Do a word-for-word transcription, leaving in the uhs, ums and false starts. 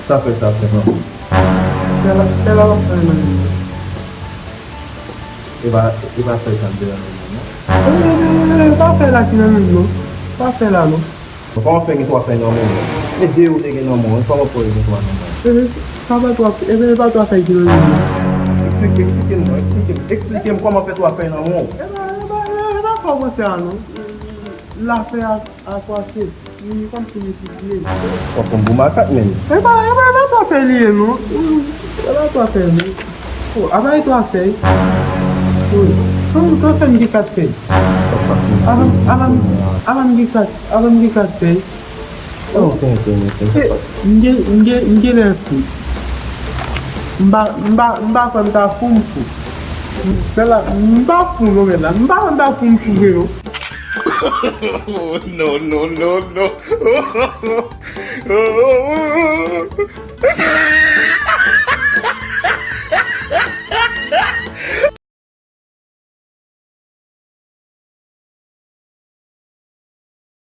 Sa fè, sa fè, non. Fè la, fè la w ap fè nan men m nan. E pa, e pa fè sa k devan men m nan, non. E, e, e, e, pa fè la ki nan men m, non. Pa fè la, non. Bon, kòman fè gen twa fèy nan men w? E de ou te gen nan men w, kòman fè w gen twa nan men w? E, sa pa twa, e, e pa twa fèy ki nan men m, non. Eksplike, eksplike m, non, eksplike m. Eksplike m kòman fè twa fèy nan men w. E pa, e pa, e pa, e pa fè w panse a, non. Lafè a, a kwache. Li kòmsi li pi vye. W ap pran pou makak menm. E pa, e pa, e pa twa fèy li ye, non. E pa twa fèy, non. O, apa e twa fèy? Wi. Kòman, kòman fè m gen kat fèy? Apa, apa, apa m gen kat, apa m gen kat fèy? Oh, tenten, tenten. E, m gen, m gen, m gen lè fou. M pa, m pa, m pa kwè m ta fou, m fou. Sèl la, m pa fou, non, men la. M pa kwè m ta fou, m fou vre, non. Oh, no, no, no, no.